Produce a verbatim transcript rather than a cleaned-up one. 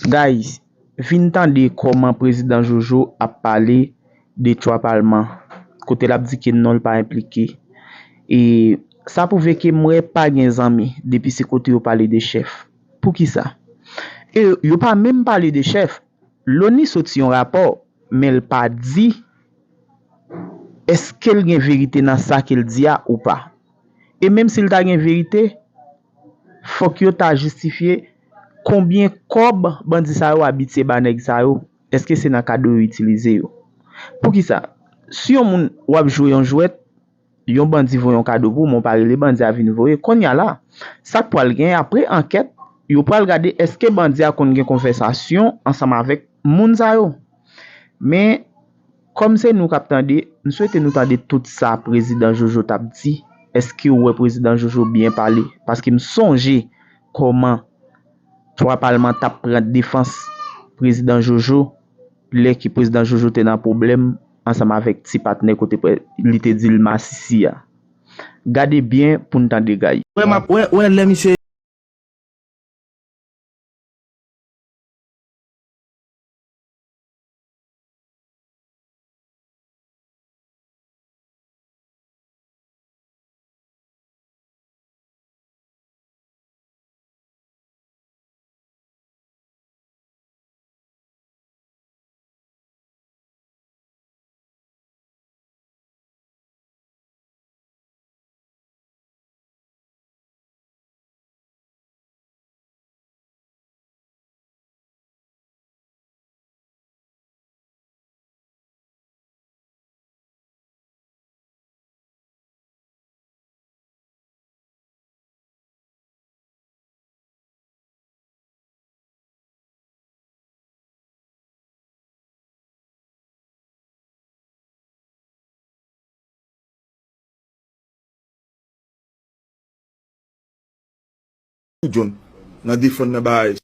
Guys, vin tande kòman prezidan Jojo ap pale de twa palman, kote l ap di ke non l pa enplike. E sa pwouve ke m wè pa gen zanmi depi se kote yo pale de chèf. Poukisa? E yo pa menm pale de chèf. Loni soti yon rapò, men l pa di èske l gen verite nan sa ke l di a ou pa. E menm si l ta gen verite, fòk yo ta jistifye konbyen kòb bandi sa yo abitye ba nèg sa yo. Èske se nan kado yo itilize yo? Poukisa? Si yon moun w ap jwe yon jwèt, yon bandi voye yon kado pou ou, men w pa rele bandi a vin voye. Kounye a la, sa k pral gen apre ankèt, yo pral gade èske bandi a konn gen konvèsasyon ansanm avèk moun sa yo. Men, kòm se nou k ap tande, m swete nou tande tout sa prezidan Jojo t ap di. Èske w wè prezidan Jojo byen pale? Paske m sonje kòman twa palman t ap pran defans prezidan Jojo lè ke prezidan Jojo te nan pwoblèm ansanm avèk ti patnè kote pre- li te di l masisi a. Gade byen pou n tande, guys. Wè, m ap wè, wè lè misye John nan defann nan bagay.